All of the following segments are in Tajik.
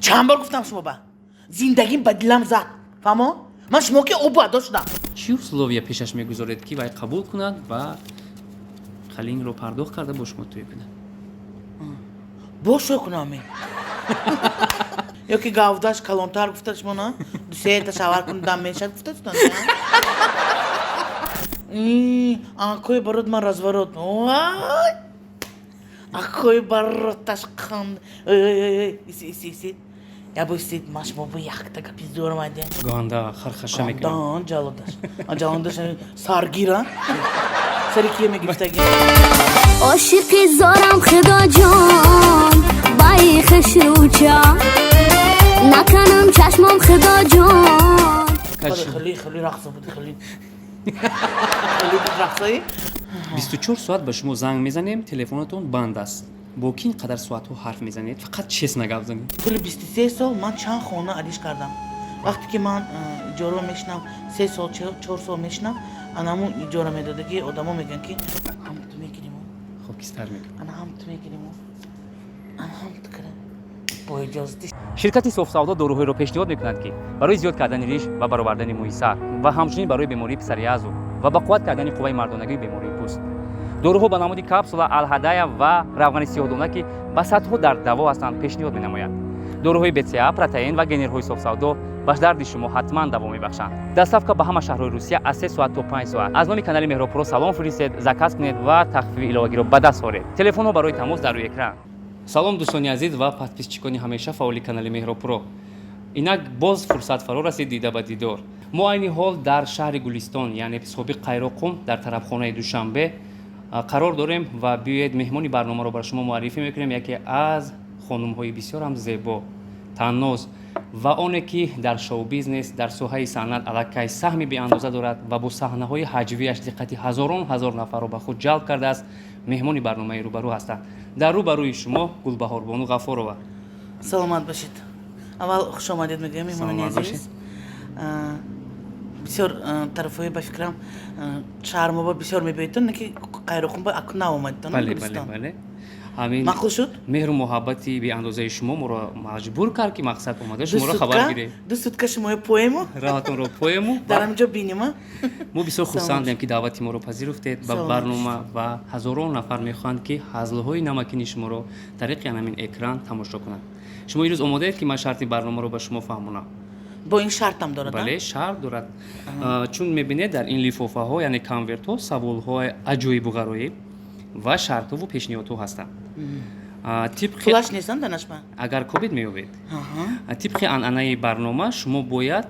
Чанд бор гуфтам шумо ба зиндагим ба дилам зад, фаҳмо? Ман шумо ки обу адо шудам. Чӣ условия пешаш мегузоред, ки вай қабул кунад ва қалингро пардохт карда бо шумо тӯй кунад? Бошо кунам ё ки гавдаш калонтар гуфта шумо на дусета шавар кун дам мешад гуфта шудан. Акои барот ман разворот. Вай! Акои бароташ қанд. Иси, иси, иси. Я бо истид, ман шумо бо якта гапи зӯрам айдем. Ганда хархаша мекунад. Дан ҷалодаш. Ҷалодаш саргира. Сари кие мегирифтаги? Ошиқи зорам, худоҷон, баи хушрӯча наканам чашмом, худоҷон. Хеле, хеле, хеле рақса буд, хеле. Хеле буд рақсаи. 24 соат ба шумо занг мезанем, телефонатон банд аст. Бо ки ин қадар соатҳо ҳарф мезанед? Фақат честно гап занед. Тӯли 23 сол ман чанд хона алиш кардам. Вақте ки ман иҷора мешинам, 3 сол, 4 сол мешинам, анамун иҷора медодагӣ одамо мегӯянд, ки ҳам ту мегириму. Хокистар мекунад. Ана ҳам ту мегириму. Ана ҳам ту кара. Бо иҷозати Ширкати Софсавдо доруҳоеро пешниҳод мекунад, ки барои зиёд кардани риш ва баровардани мӯи сар ва ҳамчунин барои бемории псориазу ва ба қувват кардани қувваи мардонагии бемории пӯст. Доруҳо ба намуди капсула, алҳадая ва равғани сиёҳдона, ки ба садҳо дард даво ҳастанд, пешниҳод менамояд. Доруҳои БЦА, протеин ва генерҳои Софсавдо ба дарди шумо ҳатман даво мебахшанд. Доставка ба ҳама шаҳрҳои Русия аз 3 соат то 5 соат. Аз номи канали Меҳробпуро салом фиристед, заказ кунед ва тахфифи иловагиро ба даст оред. Телефонҳо барои тамос дар рӯи экран. Салом, дӯстони азиз ва подписчикони ҳамеша фаъоли канали Меҳробпуро. Инак боз фурсат фаро расид дида ба дидор. Мо айни ҳол дар шаҳри Гулистон, яъне собиқ Қайроқум, дар тарабхонаи Душанбе қарор дорем ва биёед, меҳмони барномаро бар шумо муаррифӣ мекунем. Яке аз хонумҳои бисёр ҳам зебо, танноз ва оне ки дар шоу-бизнес, дар соҳаи санъат аллакай саҳми беандоза дорад ва бо саҳнаҳои ҳаҷвияш диққати ҳазорон ҳазор нафарро ба худ ҷалб кардааст, меҳмони барномаи Рӯбарӯ ҳастанд. Дар рӯбарӯи шумо Гулбаҳорбону Ғафорова. Саломат бошед. Аввал хуш омадед мегӯям, меҳмонони Саломат бошед. азиз. Бисёр тарафҳои, ба фикрам, шаҳрмоба бисёр мебиёедтон, ки Қайроқум ба аку нав омадедтон. Бале, бале, бале, ҳамин. Маъқул шуд? Меҳру муҳаббати беандозаи шумо моро маҷбур кард, ки мақсад омада шуморо хабар гирем. 2 сутка шумои поему. Раҳатонро поему. Дар ҳамин ҷо бинима. Мо бисёр хурсандем, ки даъвати моро пазируфтед ба Саломат. барнома ва ҳазорон нафар мехоҳанд, ки ҳазлҳои намакини шуморо тариқи ҳамин экран тамошо кунанд. Шумо ирӯз омодаед, ки ман шарти барномаро ба шумо фаҳмонам? Бо ин шартам дорад? Бале, шарт дорад. Чун мебинед, дар ин лифофаҳо, яъне конвертҳо, саволҳои аҷоибу ғароиб ва шартҳову пешниҳодҳо ҳастанд. Тибқи Пулаш нестам данашма? Агар кобид, меёбед. Тибқи анъанаи барнома шумо бояд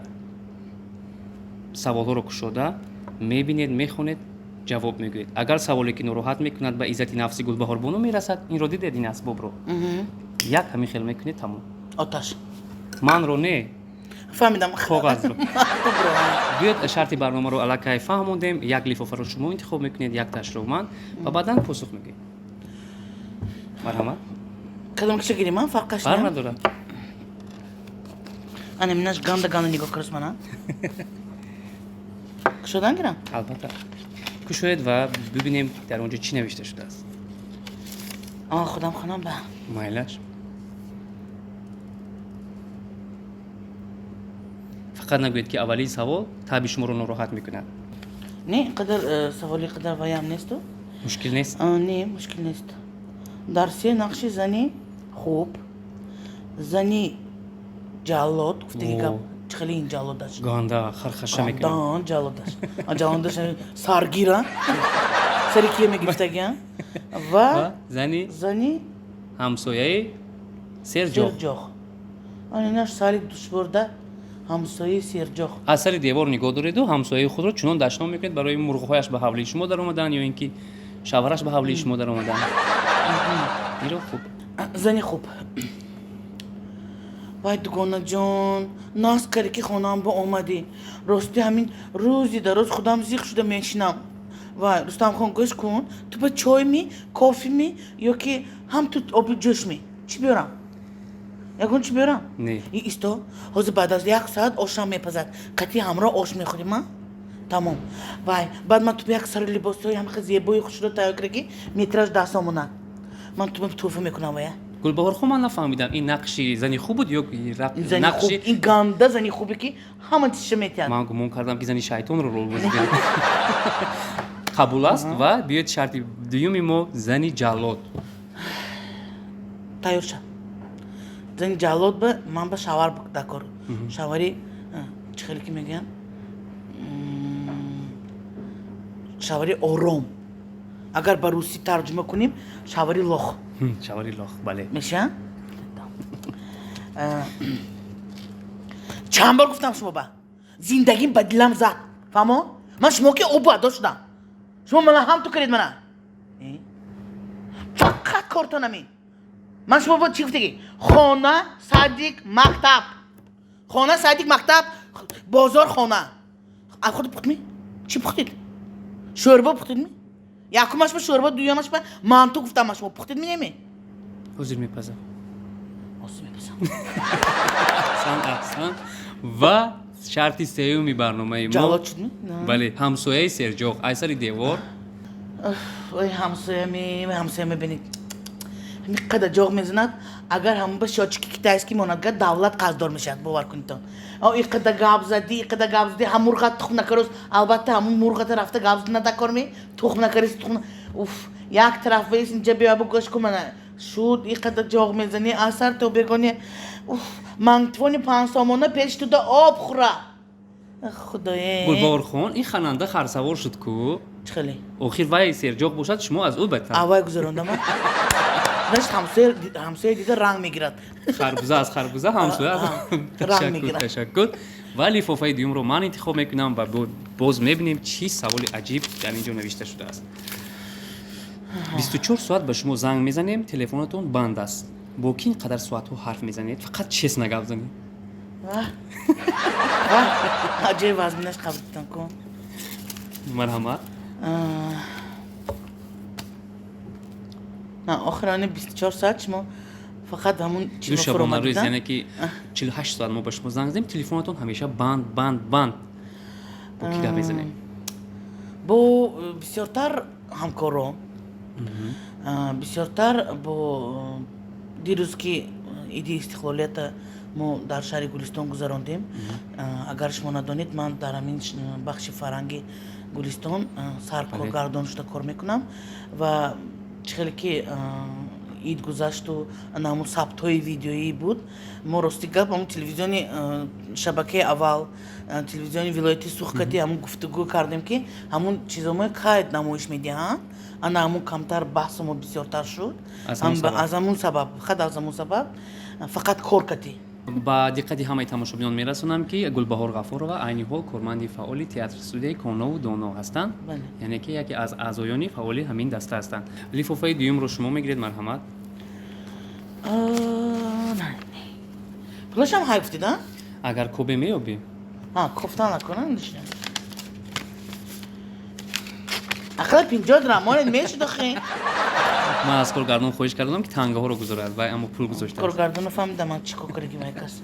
саволҳоро кушода мебинед, мехонед, ҷавоб мегӯед. Агар саволе, ки нороҳат мекунад, ба иззати нафси Гулбаҳорбону мерасад, инро дидед, ин асбобро як ҳамин хел мекунед, тамом. Оташ. Манро не. Фаҳмидам. Коғазро. Биёед, шарти барномаро аллакай фаҳмондем. Як лифофаро шумо интихоб мекунед, якташро ман ва баъдан посух мегӯем. Марҳамат. Кадом киша гирим, фарқаш? Фарқ надорад. Ана минаш ганда ганда нигоҳ карас мана. Кушодан гирам? Албатта, кушоед ва бибинем, дар он ҷо чӣ навишта шудааст. А худам хонам ба. Майлаш, фақат нагӯед, ки аввалин савол таъби шуморо нороҳат мекунад. Не, ин қадар саволи қадар ваям несту. Мушкил нест? Не, мушкил нест. Дар се нақши зани хуб, зани ҷаллод гуфтаги гап. Чӣ хеле ин ҷаллодаш? Ганда хархаша мекунад. Дан ҷаллодаш, ҷаллодаш саргира, сари кие мегирифтаги ва зани зани ҳамсояи серҷоғ. Серҷоғ. Инаш сари душворда, ҳамсояи серҷоғ. Аз сари девор нигоҳ дореду ҳамсояи худро чунон дашном мекунед, барои мурғҳояш ба ҳавлии шумо даромаданд ё ин ки шавҳараш ба ҳавлии шумо даромаданд. Иро хуб. Зани хуб. Вай, дугонаҷон, наз карӣ, ки хонаам ба омадӣ. Рости, ҳамин рӯзи дароз худам зиқ шуда мешинам. Вай, Рустамхон, гӯш кун, ту ба чойми, кофеми ё ки ҳам ту оби ҷӯшми, чӣ биёрам? Ягон чӣ биёрам? Не. Исто, ҳозир баъд аз як соат ошам мепазад, қатъи ҳамроҳ ош мехӯрем. А тамом. Вай, баъд ман ту як сари либосҳои ҳамаха зебои хушро тайёр карда, ки метраж 10 сомона. Ман ту туҳфа мекунам вая. Гулбаҳорхон, ман нафаҳмидам, ин нақши зани хуб буд ё Ин зани хуб, нақши ин ганда зани хубе, ки ҳама чизша метиҳад. Ман гумон кардам, ки зани шайтонро рол бозидем. Қабул аст. Ва биёед, шарти дуюми мо: зани ҷаллод. Тайёр ша. Зани ҷаллод ба ман ба шавар дакор, шавари чӣ хеле ки мегӯянд, шавари ором. Агар ба русӣ тарҷума кунем, шавари лох. Шавари лох, бале. Меша. Чанд бор гуфтам шумо ба зиндагим ба дилам зад, фаҳмо? Ман шумо ки обу адо шудам, шумо мана ҳам ту кардед мана. Фақат кортон ҳамин. Ман шумо ба чӣ гуфтагӣ? Хона, садик, мактаб, хона, садик, мактаб, бозор, хона. Аз худ пухтми? Чӣ пухтед? Шӯрбо пухтедми? Якумаш ба шӯрбо, дуюмаш ба манту гуфтам. Шумо пухтедми, неме? Ҳозир мепазам. Ҳозир мепазам. Аҳсан, аҳсан. Ва шарти сеюми барномаи мо. Ҷаллод шудми? Бале, ҳамсояи серҷоқ аз сари девор. Ой, ҳамсоями, ҳамсоя, мебинед, ҳамин қадар ҷоғ мезанад. Агар ҳамон ба счётчики китайский монад, гар давлат қарздор мешавад, бовар кунедтон. И қадар гап задӣ, и қадар гап задӣ, ҳам мурғат тухм накарӯз. Албатта, ҳамун мурғата рафта гап зада надакор ме? Тухм накарист, тухм. Уф, як тараф вес, инҷа биё, гӯш кун, мана шуд. И қадар ҷоғ мезанӣ аз сар то бегони. Уф, магнитофони 5 сомона пеш туда об хӯра. Худое! Гулбаҳорхон, ин хананда харсавор шуд ку. Чӣ хеле? Охир вай серҷоқ бошад, шумо аз ӯ бадтар. Аввай гузарондама. Значит, ҳамсоя дида ранг мегирад. Харбуза аз харбуза, ҳамсоя аз Ранг Ташаккур. мегирад. Ташаккур. Ва лифофаи дуюмро ман интихоб мекунам ва боз мебинем, чӣ саволи аҷиб дар ин ҷо навишта шудааст. 24 соат ба шумо занг мезанем, телефонатон банд аст. Бо ки ин қадар соатҳо ҳарф мезанед? Фақат честно гап занед. Ваҳ, ваҳ, аҷои вазминаш қабултон кун. Марҳамат. На, охирани 24 соат шумо фақат ҳамун Ду чима шабонарӯз. фуромадида? Яъне ки 48 соат мо ба шумо занг задем, телефонатон ҳамеша банд, банд, банд. Бо ки гап мезанем? Бо бисёртар ҳамкорон, бисёртар бо дирӯз, ки иди истиқлолията мо дар шаҳри Гулистон гузарондем. Агар шумо надонед, ман дар ҳамин бахши фарҳанги Гулистон саркоргардон шуда кор мекунам. Ва чӣ хеле ки ид гузашту ана ҳамун сабтҳои видеоӣ буд, мо, рости гап, ҳамун телевизиони шабакаи аввал, телевизиони вилояти Суғд кати ҳамун гуфтугӯ кардем, ки ҳамун чизомои кай намоиш медиҳанд. Ана ҳамун камтар баҳсу мо бисёртар шуд. Аз ҳамун сабаб. Аз ҳамун сабаб, фақат аз ҳамун сабаб, фақат кор кардӣ. Ба диққати ҳамаи тамошобинон мерасонам, ки Гулбаҳор Ғафурова айни ҳол корманди фаъоли театр студияи Конову Доно ҳастанд. Бале. Яъне ки яке аз аъзоёни фаъоли ҳамин даста ҳастанд. Лифофаи дуюмро шумо мегиред, марҳамат. На, пулашам ҳай гуфтид, а? Агар кобе меёбӣ. Ҳа, кофта накунам, ақала 50 драм монед мешуд охи. Ман аз коргардон хоҳиш кардам, ки тангаҳоро гузорад, вай аммо пул гузоштааст. Коргардоно фаҳмидам ман чӣ кор кардаги вай кас.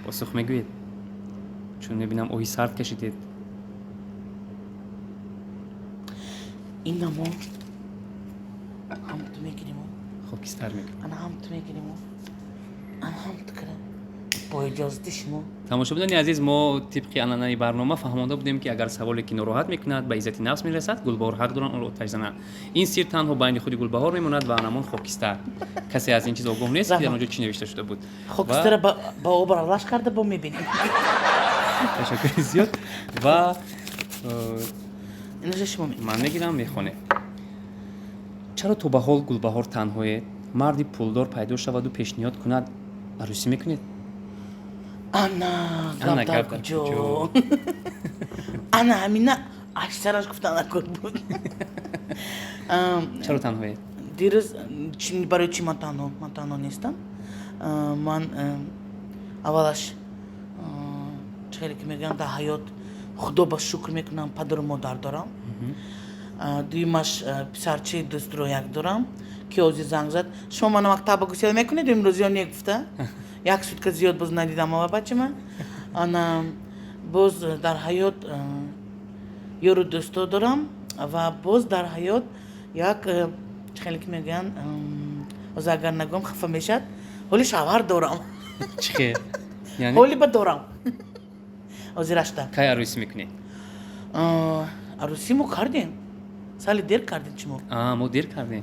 Посух мегӯед? Чун мебинам, оҳи сард кашидед. Инамо ҳамту мегириму. Хокистар мекунем. Ана ҳамту мегириму, ана ҳамту кара, бо иҷозати шумо. Тамошобинони азиз, мо тибқи анъанаи барнома фаҳмонда будем, ки агар саволе, ки нороҳат мекунад, ба иззати нафс мерасад, Гулбаҳор ҳақ доранд онро оташ зананд. Ин сир танҳо байни худи Гулбаҳор мемонад ва анамон хокистар. Касе аз ин чиз огоҳ нест, ки дар он ҷо чӣ навишта шуда буд. Хокистара ба об аралаш карда бо мебинем. Ташаккури зиёд. Ва Инаша шумо ман мегирам, мехонем. Чаро то ба ҳол, Гулбаҳор, танҳоед? Марди пулдор пайдо шаваду пешниҳод кунад, арӯсӣ мекунед? Ана Ана гап дар гап дар куҷо? куҷо? Ана ҳамина аксараш гуфта накор буд. Чаро танҳоед? Дирӯз барои чӣ ман танҳо? Ман танҳо нестам. Ман аввалаш, чӣ хеле ки мегӯям, дар ҳаёт Худо ба шукр мекунам, падару модар дорам. Дуюмаш, писарчаи дӯстро як дорам, ки ҳозир занг зад: «Шумо мана мактаба гусел мекунед имрӯз ё не?» гуфта. Як сутка зиёд боз надидам ава бачама. Ана боз дар ҳаёт ёру дӯсто дорам ва боз дар ҳаёт Як чӣ хеле ки мегӯянд, ҳозир агар нагӯям, хафа мешавад, ҳоли шавҳар дорам. Чӣ хел яъне? Ҳоли ба дорам, ҳозир ашта. Кай арӯсӣ мекунед? Арӯсӣ мо кардем, сали дер кардем шумо. А, мо дер кардем.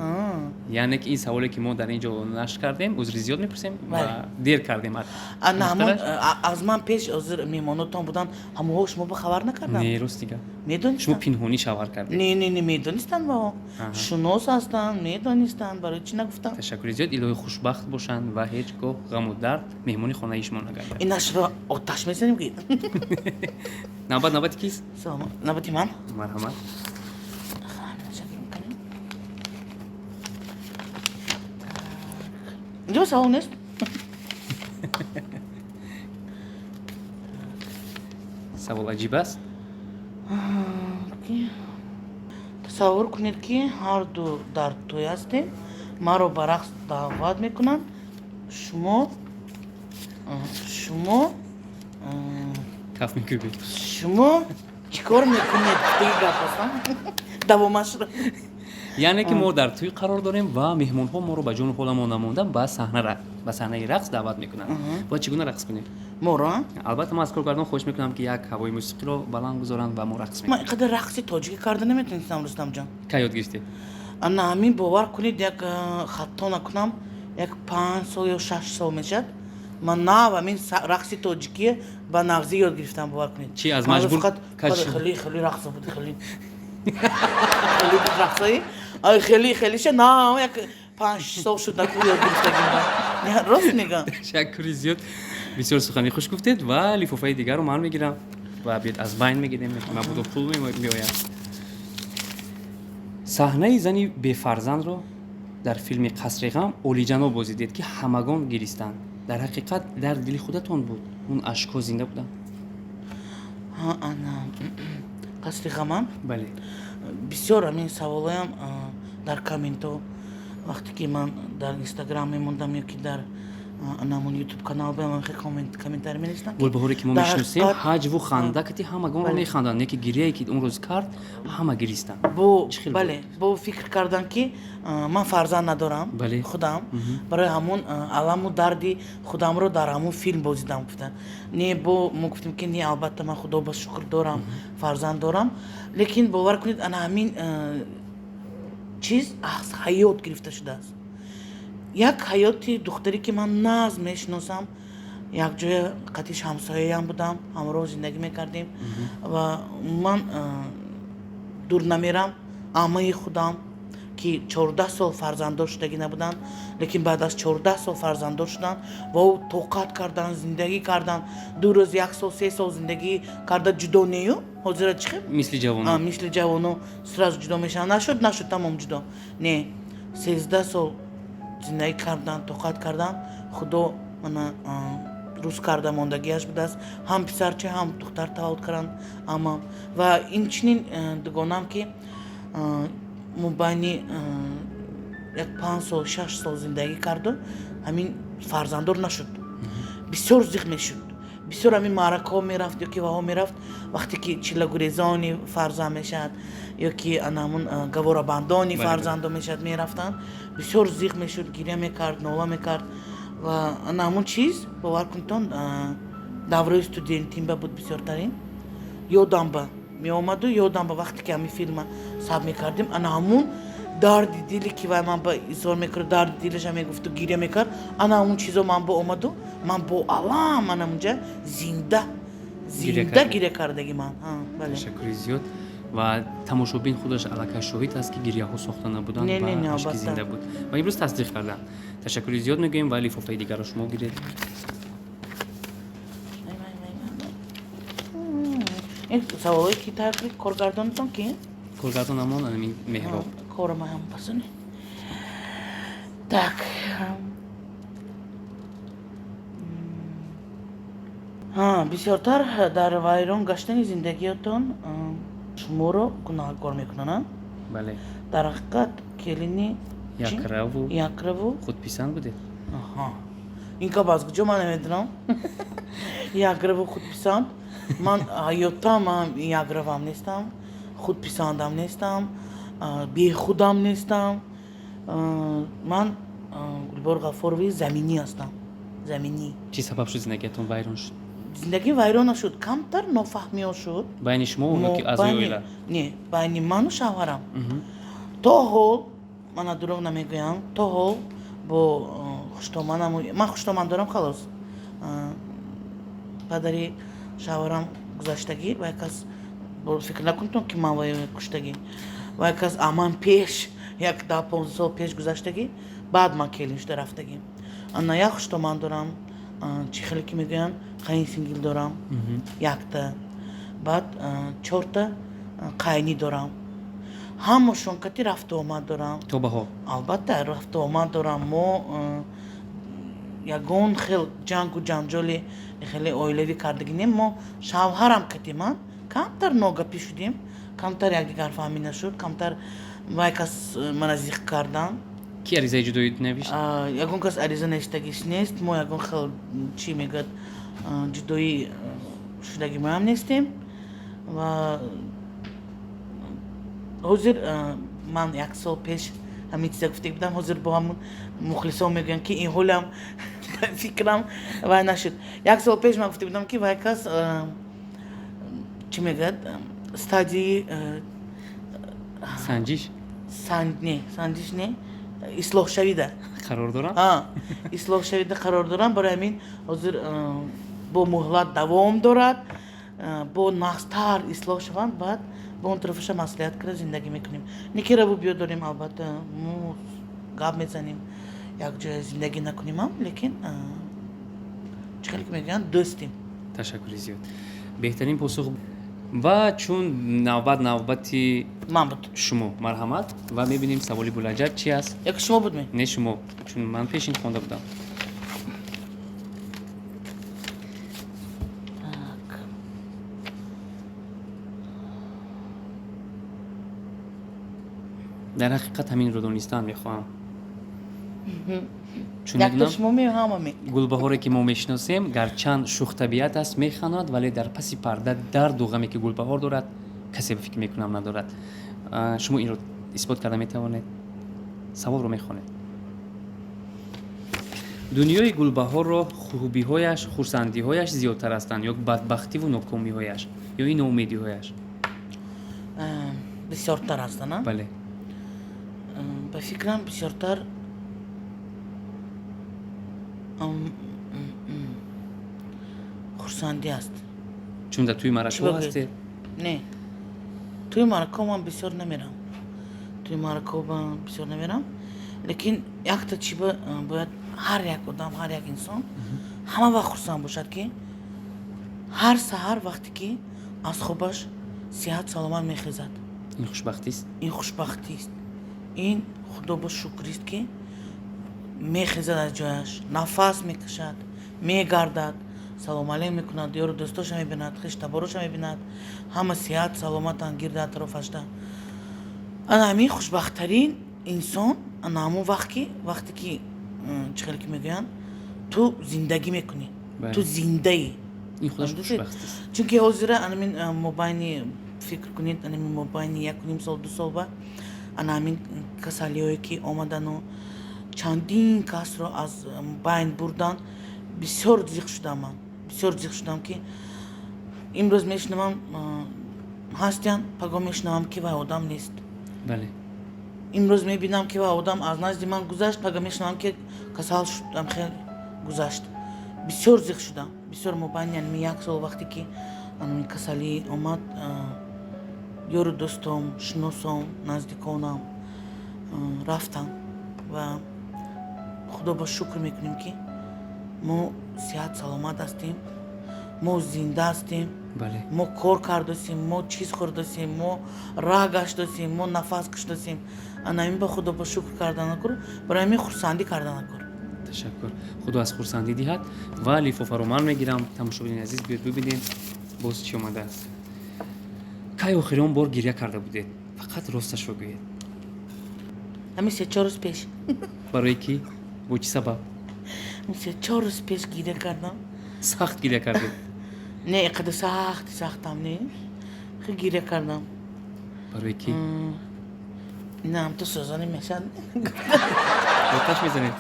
Яъне ки ин саволе, ки мо дар ин ҷо нашр кардем, узри зиёд мепурсем ва дер кардем. На, ҳамон аз ман пеш ҳозир меҳмонотон буданд, ҳамоҳо шумо ба хабар накардам. Не, рост дига. Медонистанд. Шумо пинҳонӣ шавҳар кардед. Не, не, не, медонистанд, ва шунос ҳастанд, медонистанд. Барои чӣ нагуфтам? Ташаккури зиёд, илоҳӣ хушбахт бошанд ва ҳеҷ гоҳ ғаму дард меҳмони хонаи шумо нагардад. Инашро оташ мезанем ки. Навбат навбати кист? Навбати ман. Марҳамат. Инҷо савол нест. Савол аҷиб аст. Тасаввур кунед, ки ҳарду дар тӯй ҳастем, маро ба рақс даъват мекунанд. Шумо Каф мекӯбед. Шумо чӣ кор мекунед? Гуфтаги гап аст, давомашро. Яъне ки мо дар тӯй қарор дорем ва меҳмонҳо моро ба ҷону ҳоламон намонда ба саҳнаи рақс даъват мекунанд. Бояд чӣ гуна рақс кунем? Моро? Албатта, ман аз коргардон хоҳиш мекунам, ки як ҳавои мусиқиро баланд гузоранд ва мо рақс мекунем. Ман инқадар рақси тоҷикӣ карда наметонистам, Рустамҷон. Кай ёд гирифтед? На, ҳамин, бовар кунед, як хато накунам, як 5 сол ё 6 сол мешавад, ман нав ҳамин рақси тоҷикӣ ба нағзӣ ёд гирифтам, бовар кунед. Чӣ, аз маҷбур? Хеле хеле рақс буд, хеле хеле буд рақсои хеле хелиша. На, як 5 сол шуд, наку ёд гирифтагим, рост мегӯям. Ташаккури зиёд, бисёр сухани хуш гуфтед ва лифофаи дигарро ман мегирам ва биёд, аз байн мегирем, мабодо пул меояд. Саҳнаи зани бефарзандро дар филми «Қасри ғам» олиҷаноб бозидед, ки ҳамагон гиристанд. Дар ҳақиқат дар дили худатон буд, он ашкҳо зинда буданд? Ана «Қасри ғамам»? Бале. Бисёр ҳамин саволоям дар комментҳо, вақте ки ман дар Инстаграм мемондам ё ки дар анамон Ютуб канал баям, хе комментарий менависам. Гулбаҳоре ки мо мешиносем, ҳаҷву хандакати ҳамагонро механданд, не ки гирияе ки он рӯз кард, ҳама гиристанд. Бо бале, бо фикр кардан, ки ман фарзанд надорам худам, барои ҳамон аламу дарди худамро дар ҳамон филм бозидам, гуфтан. Не, бо мо гуфтем, ки не, албатта, ман, худо ба шукр, дорам, фарзанд дорам, лекин бовар кунед, ана ҳамин чиз аз ҳаёт гирифта шудааст. Як ҳаёти духтаре, ки ман нағз мешиносам, якҷоя қатиш ҳамсояям будам, ҳамроҳ зиндагӣ мекардем ва ман дур намерам, амаи худам, ки 14 сол фарзанддор шудагӣ набуданд, лекин баъд аз 14 сол фарзанддор шуданд ва ӯ тоқат кардан, зиндагӣ кардан, 2 рӯз, як сол, 3 сол зиндагӣ карда ҷудо нею ҳозира чӣ хел? Мисли ҷавоно. Мисли ҷавоно сразу ҷудо мешаванд. Нашуд, нашуд, тамом, ҷудо. Не, 13 сол зиндагӣ кардан, тоқат кардан, худо мана рӯз карда мондагиаш будааст, ҳам писарча, ҳам духтар таваллуд карданд амам. Ва инчунин дугонам, ки мобайни як 5 сол, 6 сол зиндагӣ карду ҳамин фарзанддор нашуд. Бисёр зиқ мешуд, бисёр ҳамин маъракаҳо мерафт ё ки ваҳо мерафт, вақте ки чилагурезони фарзанд мешавад ё ки ана ҳамун гаворабандони фарзандо мешавад, мерафтанд, бисёр зиқ мешуд, гиря мекард, нола мекард. Ва ана ҳамун чиз, бовар кунедтон, давраи студентимба буд, бисёртарин ёдам ба меомаду, ёдам ба вақте ки ҳамин филма сабт мекардем, ана ҳамун дарди диле, ки вай ман ба изҳор мекард, дарди дилаша мегуфту гиря мекард, ана ҳамун чизо ман ба омаду, ман бо алам ана ҳамунҷа зинда зинда гиря кардаги ман. Бале. Ташаккури зиёд. Ва тамошобин худаш аллакай шоҳид аст, ки гиряҳо сохта набуданд ва ашки зинда буд ва имрӯз тасдиқ карданд. Ташаккури зиёд мегӯем ва лифофаи дигарро шумо гиред. Ин саволое ки тайёр кардед, коргардонатон ки? Коргардонамон анамин Меҳроб. Корама ҳам пасоне. Так, бисёртар дар вайрон гаштани зиндагиятон шуморо гунаҳкор мекунанд? Бале. Дар ҳақиқат келини якраву якраву худписанд будед? Ин гап аз куҷо, ман намедонам. Якраву худписанд, ман ҳаётам ман якравам нестам, худписандам нестам. Бехудам нестам. Ман Гулбаҳор Ғаффорови заминӣ ҳастам, заминӣ. Чӣ сабаб шуд зиндагиятон вайрон шуд? Зиндагӣ вайрон нашуд, камтар нофаҳмиҳо шуд. Байни шумо ё ки аъзои оила? Не, байни ману шавҳарам. То ҳол, мана дурӯғ намегӯям, то ҳол бо хуштоманам, ман хуштоман дорам, халос. Падари шавҳарам гузаштагӣ, вай кас фикр накунтон, ки ман вай куштагӣ. Вай кас аман пеш, як 10-15 сол пеш гузаштагӣ, баъд ман келин шуда рафтагӣ. Ана як хуштоман дорам, чӣ хеле ки мегӯянд, қайни сингил дорам, якта. Баъд чорта қайнӣ дорам. Ҳамашон кати рафту омад дорам. То ба ҳол? Албатта, рафту омад дорам. Мо ягон хел ҷангу ҷанҷоли хеле оилавӣ кардагӣ нем. Мо шавҳарам кати ман камтар ногапӣ шудем, камтар якдигарфаҳмӣ нашуд, камтар вай кас мана зиқ кардан. Ки аризаи ҷудоӣ навишт? Ягон кас ариза навиштагиш нест. Мо ягон хел, чӣ мегӯяд, ҷудоӣ шудагӣ моям нестем. Ва ҳозир ман як сол пеш ҳамин чиза гуфта будам, ҳозир бо ҳамун мухлисон мегӯям, ки ин ҳолам фикрам вай нашуд. Як сол пеш ман гуфта будам, ки вай кас, чӣ мегӯяд, стадияи санҷиш. Не, санҷиш не, ислоҳшавида қарор дорам. Ислоҳшавида қарор дорам. Барои ҳамин ҳозир бо муҳлат давом дорад, бо нағзтар ислоҳ шаванд, баъд бо он тарафаша маслиҳат карда зиндагӣ мекунем. Неки раву биё дорем, албатта, мо гап мезанем, якҷоя зиндагӣ накунимам, лекин чӣ хеле ки мегӯянд, дӯстем. Ташаккури зиёд, беҳтарин посух. Ва чун навбат навбати ман буд, шумо, марҳамат, ва мебинем саволи булаҷаб чи аст. Яки шумо буд ме? Не, шумо, чун ман пешин хонда будам. Так. Дар ҳақиқат ҳаминро донистан мехоҳам, чун якта медонам шумо ме, ҳама ме? Гулбаҳоре ки мо мешиносем, гарчанд шӯхтабиат аст, механад, вале дар паси парда дарду ғаме ки Гулбаҳор дорад, касе ба фикр мекунам надорад. Шумо инро исбот карда метавонед. Саволро мехонед: дунёи Гулбаҳорро хубиҳояш, хурсандиҳояш зиёдтар ҳастанд ё бадбахтиву нокомиҳояш ё ин ноумедиҳояш? Бисёртар ҳастанд, а? Бале. Ба фикрам, бисёртар хурсандӣ аст. Чун дар тӯи маъракаҳо Чӣ бигӯед? ҳастед. Не, тӯи маъракаҳо ман бисёр намерам, тӯи маъракаҳо ман бисёр намерам, лекин якта чӣ бояд ҳар як одам, ҳар як инсон ҳама вақт хурсанд бошад, ки ҳар саҳар вақте ки аз хобаш сиҳат саломат мехезад. Ин хушбахтист. Ин хушбахтист, ин худо бо шукрист, ки мехезад аз ҷояш, нафас мекашад, мегардад, салом алейк мекунад, ёру дӯстоша мебинад, хештабороша мебинад, ҳама сиҳат саломатанд гирди атрофашда. Ана ҳамин хушбахттарин инсон ана ҳамон вақт, ки вақте ки чӣ хеле ки мегӯянд, ту зиндагӣ мекунӣ, ту зиндаӣ. Ин худаш Фаҳмидед? хушбахтист. Чунки ҳозира анамин мобайни, фикр кунед, анамин мобайни 1,5 сол, 2 сол ба ана ҳамин касалиҳое ки омадану чандин касро аз байн бурдан, бисёр зиқ шудам ман, бисёр зиқ шудам, ки имрӯз мешунавам ҳастянд, пагоҳ мешунавам, ки вай одам нест. Имрӯз мебинам, ки вай одам аз назди ман гузашт, пага мешунавам, ки касал шудам, хел гузашт. Бисёр зиқ шудам, бисёр. Мобайни анами як сол, вақте ки анами касалӣ омад, ёру дӯстом, шиносом, наздиконам рафтанд ва худо ба шукр мекунем, ки мо сиҳат саломат ҳастем, мо зинда ҳастем. Мо кор кардосем, мо чиз хӯрдосем, мо раҳ гаштосем, мо нафас кашидосем. Ана ин ба худо ба шукр карданакур, барои ҳамин хурсандӣ карданакур. Ташаккур, худо аз хурсандӣ диҳад. Ва лифофаро ман мегирам. Тамошобинони азиз, биёд бибинем, боз чӣ омадааст. Кай охирон бор гиря карда будед? Фақат росташро гӯед. Ҳамин 3-4 рӯз пеш. Барои кӣ, бо чӣ сабаб? Ҳамин 3-4 рӯз пеш гиря кардам. Сахт гиря кардед? Не, иқадар сахти сахтам не, хел гиря кардам. Барои кӣ? Ина ҳам ту сӯзонӣ мешад. Оташ мезанед.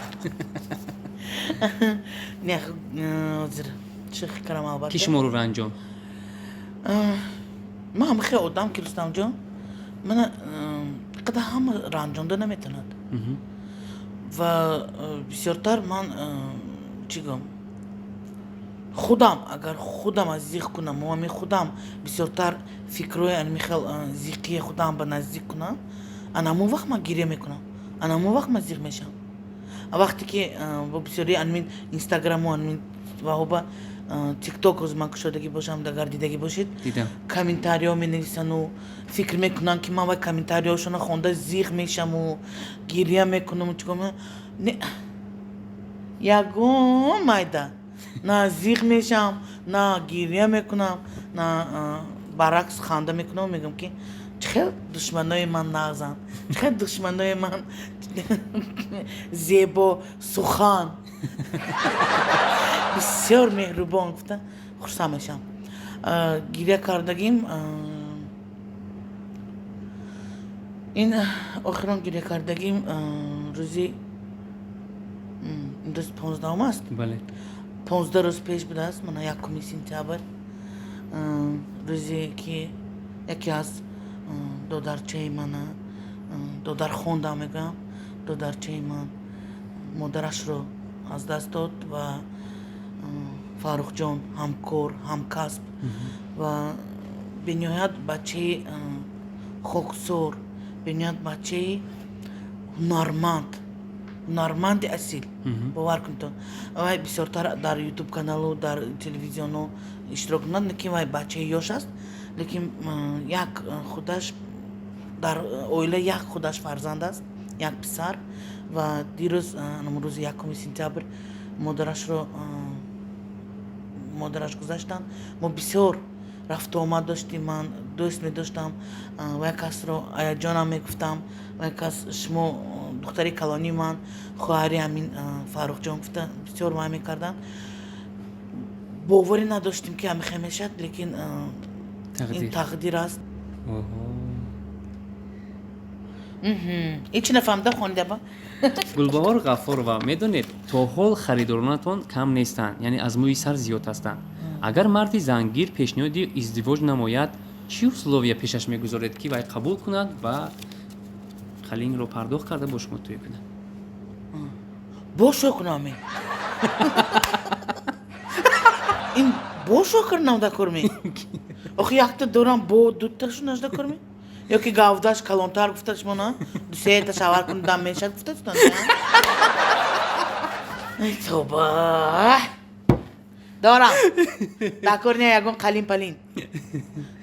Не, ҳозир шӯхӣ кардам, албатта. Ки шуморо ранҷон? Ман ҳам хеле одам ки, Рустамҷон, мана қадар ҳама ранҷонда наметавонад ва бисёртар ман, чӣ гӯям, худам агар худам аз зиқ кунам, ами худам бисёртар фикрҳои ами хел зиқии худам ба наздик кунам, ана ҳамон вақт ман гиря мекунам, ана ҳамон вақт ман зиқ мешавам. Вақте ки бо бисёри анмин Инстаграму анмин ваҳоба, Тикток ҳозир ман кушодагӣ бошам, агар дидагӣ бошед, комментариҳо менависану фикр мекунанд, ки ман вай комментариҳошона хонда зиқ мешаму гиря мекунаму чикор. Не, ягон майда на зиқ мешам, на гиря мекунам, на баръакс, ханда мекунам. Мегӯям, ки чӣ хел душманои ман нағзанд, чӣ хел душманои ман зебо сухан, бисёр меҳрубон гуфта хурсанд мешавам. Гиря кардагим, ин охирон гиря кардагим рӯзи, имрӯз 15-ум аст, 15 рӯз пеш будааст, мана 1 сентябр, рӯзе ки яке аз додарчаи мана, додархондам мегӯям, додарчаи ман модарашро аз даст дод ва Фаррухҷон, ҳамкор, ҳамкасб ва бениҳоят бачаи хоксор, бениҳоят бачаи ҳунарманд, ҳунарманди асил, бовар кунедтон, вай бисёртар дар Ютуб каналу дар телевизиону иштирок мекунад, лекин вай бачаи ёш аст, лекин як худаш дар оила як худаш фарзанд аст, як писар. Ва дирӯз, рӯзи 1 сентябр, модарашро, модараш гузаштанд. Мо бисёр рафтуомад доштем, ман дӯст медоштам вай касро, аяҷонам мегуфтам, вай кас шумо духтари калонии ман, хоҳари ҳамин Фаррухҷон гуфта бисёр вай мекарданд. Боварӣ надоштем, ки ҳамихе мешавад, лекин ин тақдир аст. Ҳечи нафаҳмидам, хондаба. Гулбаҳор Ғаффорова, медонед, то ҳол харидоронатон кам нестанд, яъне аз мӯи сар зиёд ҳастанд. Агар марди зангир пешниҳоди издивоҷ намояд, чӣ условия пешаш мегузоред, ки вай қабул кунад ва қалинро пардохт карда бо шумо тӯй кунад? Бошо кунам, ин бошо кунам дакор ме? Охи якта дорам, бо дуташу наждакор ме? Ё ки гавдаш калонтар гуфта шумо, на дусета шавар кун дам мешад гуфта. Ай тоба, дорам, дакор не, ягон қалин палин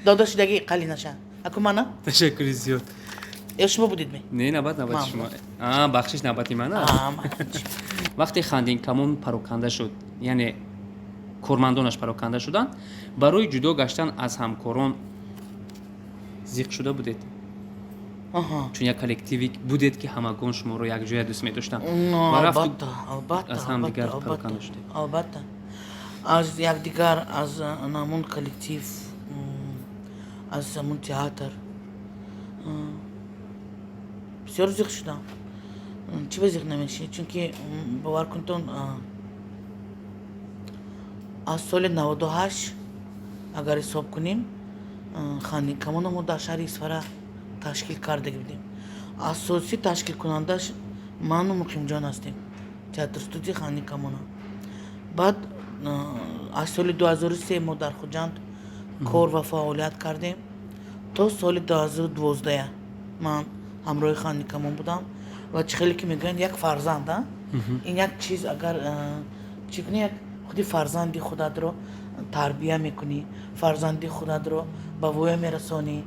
дода шудаги қалинаша аку мана. Ташаккури зиёд. Ё шумо будид ме? Не, навбат навбати шумо. Бахшиш, навбати ман аст. Вақте Хандинкамон пароканда шуд, яъне кормандонаш пароканда шуданд, барои ҷудо гаштан аз ҳамкорон зиқ шуда будед? Чун як коллективи будед, ки ҳамагон шуморо якҷоя дӯст медоштанд. Албатта, албатта. Аз ҳамдигар пароканда шудед. Албатта, аз якдигар, аз ҳамон коллектив, аз ҳамон театр бисёр зиқ шудам. Чӣ ба зиқ намешӣ? Чунки бовар кунтон, аз соли 98 агар ҳисоб кунем, Хандинкамона мо дар шаҳри Исфара ташкил кардаги будем. Асосӣ ташкилкунандаш ману Муқимҷон ҳастем, театр студияи Хандинкамона. Баъд аз соли 2003 мо дар Хуҷанд кор ва фаъолият кардем то соли 2012. Ман ҳамроҳи Хандинкамон будам ва чӣ хеле ки мегӯянд, як фарзанд, ин як чиз, агар чӣ кунӣ, як худи фарзанди худатро тарбия мекунӣ, фарзанди худатро ба воя мерасонӣ,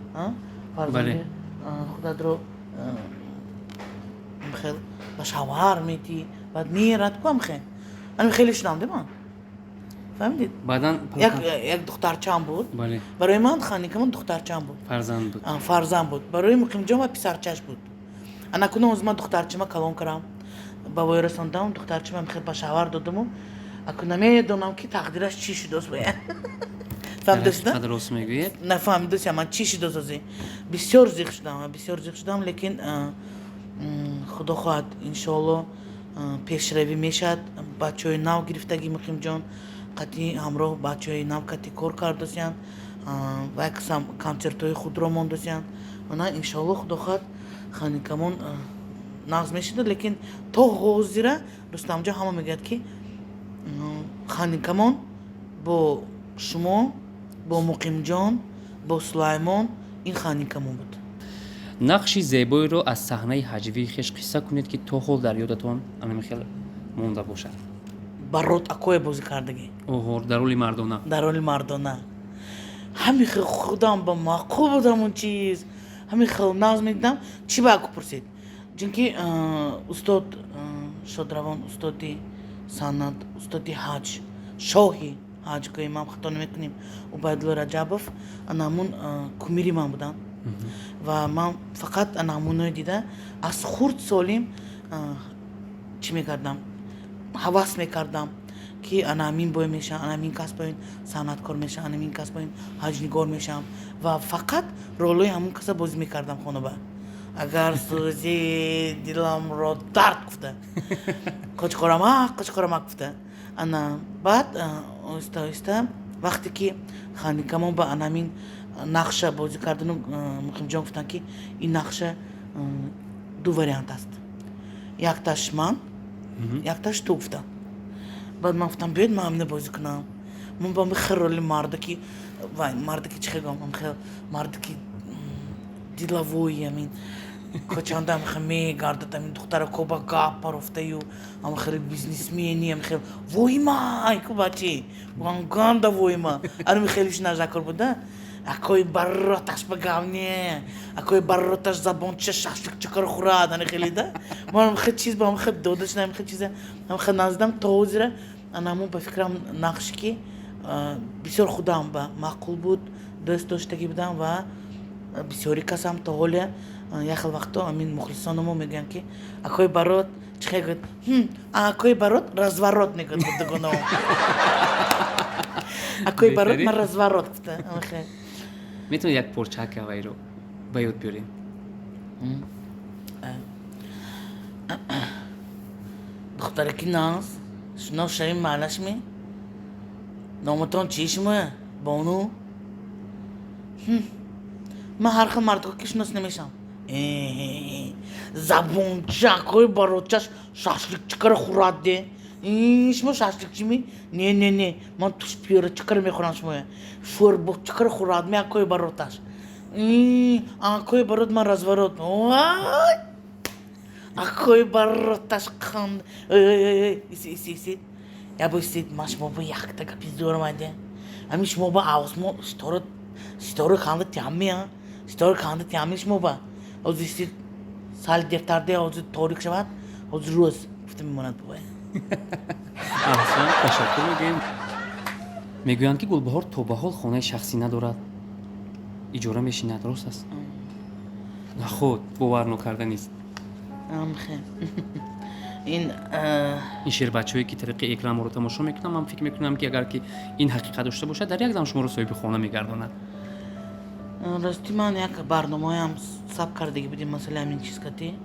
фарзанди худатро хел ба шавҳар метӣ, баъд мерад ку, амхе ами хеле шудам, де ман фаҳмидед. Баъдан як духтарчаам буд. Барои ман Хандинкамон духтарчаам буд. Фарзанд буд. Фарзанд буд. Барои Муқимҷон ва писарчаш буд. Анакуна оз ман духтарчима калон кардам, ба воя расондам, духтарчима хел ба шавҳар додаму аку намедонам, ки тақдираш чӣ шудааст. Фаҳмидасида? Рост мегӯед. Нафаҳмидасия, ман чӣ шидосази? Бисёр зиқ шудам, бисёр зиқ шудам, лекин худо хоҳад, иншоалло, пешравӣ мешавад. Бачаҳои нав гирифтагӣ, Муқимҷон қатъи ҳамроҳ бачаҳои нав қатъи кор кардасиянд ва яксам консертҳои худро мондасиянд. Мана, иншоалло, худо хоҳад, Хандинкамон нағз мешуда. Лекин то ҳозира, Рустамҷон, ҳама мегӯяд, ки Хандинкамон бо шумо, бо Муқимҷон, бо Сулаймон, ин Хандинкамон буд. Нақши зебоеро аз саҳнаи ҳаҷвии хеш қисса кунед, ки то ҳол дар ёдатон ана хел монда бошад. Барот акое бозӣ кардагӣ. Оҳо, дар роли мардона. Дар роли мардона. Ҳамин хел худам ба маъқул будам, он чиз ҳамин хел нағз медидам. Чӣ ба аку пурсед, чунки устод шодравон, устоди санъат, устоди ҳаҷ, шоҳи ҳаҷ гӯем, ман хато намекунем, Убайдулло Раҷабов ана ҳамун кумири ман буданд ва ман фақат ана ҳамуное дида аз хурд солим чӣ мекардам, ҳавас мекардам, ки ана ҳамин бой мешавам, ана ҳамин кас боин санъаткор мешавам, ана ҳамин кас боин ҳаҷнигор мешавам ва фақат ролҳои ҳамун каса бозӣ мекардам. Хонаба агар сӯзи диламро дард гуфта, қочқорамак, қочқорамак гуфта. Ана баъд оҳиста оҳиста вақте ки Хандинкамон ба ана ҳамин нақша бозӣ кардану Муқимҷон гуфтанд, ки ин нақша ду вариант аст, якташ ман, якташ ту, гуфтам. Баъд ман гуфтам, биёед, ман ҳамина бозӣ кунам. Ман ба хел роли мардаки, вай мардаки, чӣ хел гӯям, хел мардаки деловой, ҳамин кочанда ам хел мегардад, ҳамин духтарако ба гап парофтаю, ам хел бизнесмени, ам хел воҳима ку бачи ганда воҳима, ами хеле шинажакор буда. Акои бароташ ба гап не, акои бароташ забонча шашликчакар хӯрад, ани хеле да. Ман хел чиз ба хел дода шудам, хел чиза ам хел наздам. То ҳозира ана ҳамун ба фикрам нақше, ки бисёр худам ба маъқул буд, дӯст доштагӣ будам ва бисёри касам то ҳоле як хел вақто ҳамин мухлисонамо мегӯянд, ки акои барот чӣ хел гӯяд, акои барот разворот мегӯяд дугонао, акои барот ман разворот гуфта. Метавонед як порчаак авайро ба ёд биёрем? Духтараки наз, шинос шавем, маълашми? Номатон чӣ шумо, бону? Ман ҳар хел мардҳо ки шинос намешавам. Забонча акои баротчаш шашликчикара хӯрад де. Шумо шашликчими? Не, не, не, ман тушпиёрачикара мехӯрам. Шумо шӯрбочикара хӯрад ми акои бароташ? Акои барот ман разворот. Вай, акои бароташ қанд. Иси, иси, иси, я бо истед, ман шумо бо якта гапи зӯрам айде. Ҳамин шумо ба осмон ситора, ситора ханда тиамми, ситора ханда тиамми. Шумо ба ҳозир истед, сал дертарде, ҳозир торик шавад, ҳозир рӯз гуфта мемонад бобай. Аҳсан, ташаккур мегӯем. Мегӯянд, ки Гулбаҳор то ба ҳол хонаи шахсӣ надорад, иҷора мешинад. Рост аст? Наход бовар нокарданист. Ин Ин шербачаҳое, ки тариқи экран моро тамошо мекунам, ман фикр мекунам, ки агар ки ин ҳақиқат дошта бошад, дар як дам шуморо соҳиби хона мегардонад. Рости, ман як барномаам сабт кардагӣ будем, масъалаи ҳамин чиз кати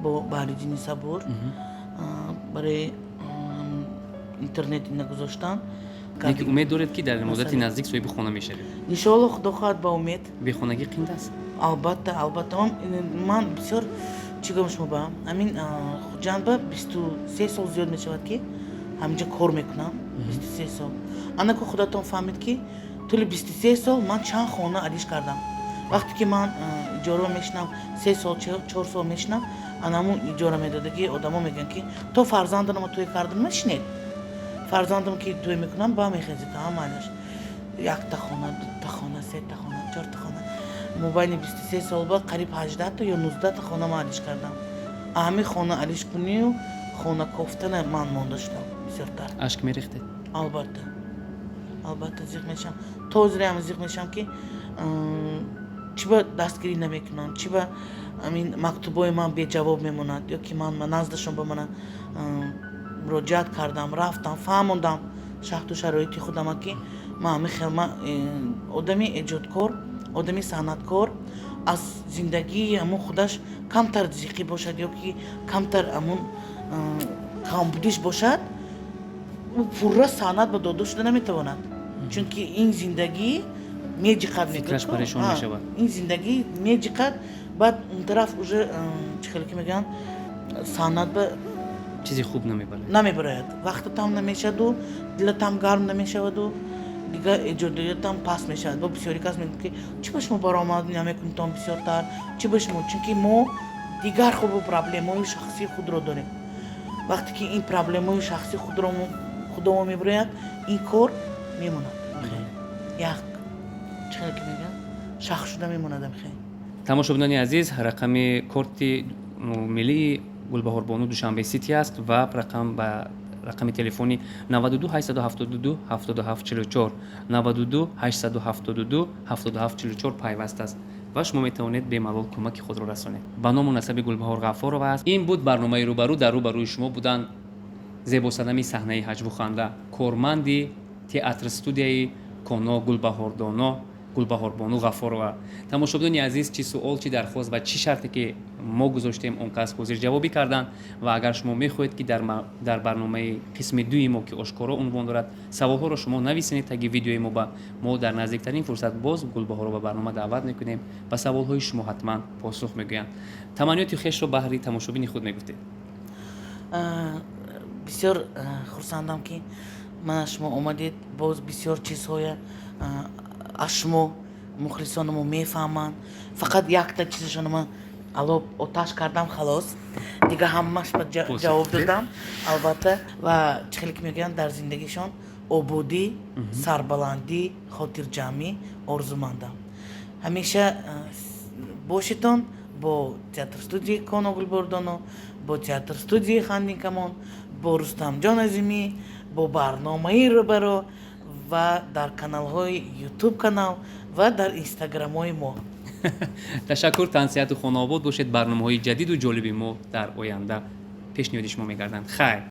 бо Баҳриддини Сабур, барои интернет ина гузоштан. Лекин умед доред, ки дар муддати наздик соҳиби хона мешавед? Иншоалло, худо хоҳад, ба умед. Бехонагӣ қинд аст. Албатта, албатта. Ман бисёр, чӣ гӯям шумо ба, ҳамин Хуҷанд ба 23 сол зиёд мешавад, ки ҳаминҷа кор мекунам, 23 сол. Анаку худатон фаҳмед, ки тӯли 23 сол ман чанд хона алиш кардам. Вақте ки ман иҷора мешинам, 3 сол, 4 сол мешинам, анамун иҷора медодагӣ одамо мегӯянд, ки то фарзандама тӯй кардам нашинед, фарзандам ки тӯй мекунам, ба мехезед. Ҳамааш якта хона, дута хона, сета хона, чорта хона. Мобайни 23 сол ба қариб 18-та ё 19-та хона ман алиш кардам. Ҳамин хона алиш кунию хона кофтана ман монда шудам бисёртар. Ашк мерехтед? Албатта, албатта, зиқ мешавам. То ҳозираам зиқ мешавам, ки чӣ ба дастгирӣ намекунанд, чӣ ба ҳамин мактубҳои ман беҷавоб мемонад, ё ки ман наздашон ба мана муроҷиат кардам, рафтам, фаҳмондам шарту шароити худама, ки Ман ҳамин хел, ман одами эҷодкор, одами санъаткор аз зиндагии ҳамун худаш камтар зиқӣ бошад ё ки камтар ҳамун камбудиш бошад, ӯ пурра санъат ба дода шуда наметавонад, чунки ин зиндагӣ меҷиқад. Фикраш парешон мешавад. Ин зиндагӣ меҷиқад, баъд он тараф уже, чӣ хеле ки мегӯянд, санъат ба чизи хуб намебарад. Намебарояд, вақтатам намешаду, дилатам гарм намешаваду, дигар эҷодиётам паст мешавад. Бо бисёри кас мегӯяд, ки чӣ ба шумо баромад намекунитон бисёртар, чӣ ба шумо? Чунки мо дигар хубу проблемаҳои шахсии худро дорем. Вақте ки ин проблемаҳои шахсии худро худомо мебарояд, ин кор мемонад, як чӣ хеле ки мегӯянд, шах шуда мемонад амхе. Тамошобинони азиз, рақами корти миллии Гулбаҳорбону Душанбе Сити аст ва рақам ба рақами телефони 92 872 77 44, 92 872 77 44 пайваст аст ва шумо метавонед бемалол кӯмаки худро расонед. Ба ному насаби Гулбаҳор Ғаффорова аст. Ин буд барномаи «Рӯбарӯ». Дар рӯбарӯи шумо буданд зебосанами саҳнаи ҳаҷву ханда, корманди театр студияи Коно, Гулбаҳордоно, Гулбаҳорбону Ғаффорова. Тамошобинони азиз, чӣ суол, чӣ дархост ва чӣ шарте ки мо гузоштем, он кас ҳозирҷавобӣ карданд. Ва агар шумо мехоҳед, ки дар барномаи қисми дуи мо, ки «Ошкоро» унвон дорад, саволҳоро шумо нависенед таги видеои мо, ба мо дар наздиктарин фурсат боз Гулбаҳорро ба барнома даъват мекунем, ба саволҳои шумо ҳатман посух мегӯянд. Таманниёти хешро баҳри тамошобини худ мегуфтед. Бисёр хурсандам, ки мана шумо омадед. Боз бисёр чизҳоя аз шумо мухлисонамо мефаҳманд. Фақат якта чизашона ман ало оташ кардам, халос, дигар ҳамаш ба ҷавоб додам, албатта. Ва чӣ хеле ки мегӯянд, дар зиндагишон ободӣ, сарбаландӣ, хотирҷамъӣ орзумандам. Ҳамеша бошедон бо театр студияи Коно Гулбордоно, бо театр студияи Хандинкамон, бо Рустамҷон Азимӣ, бо барномаи «Рӯбарӯ» ва дар каналҳои Ютуб канал ва дар инстаграмҳои мо. Ташаккур, тансиҳату хонаобод бошед. Барномаҳои ҷадиду ҷолиби мо дар оянда пешниҳоди шумо мегарданд. Хайр.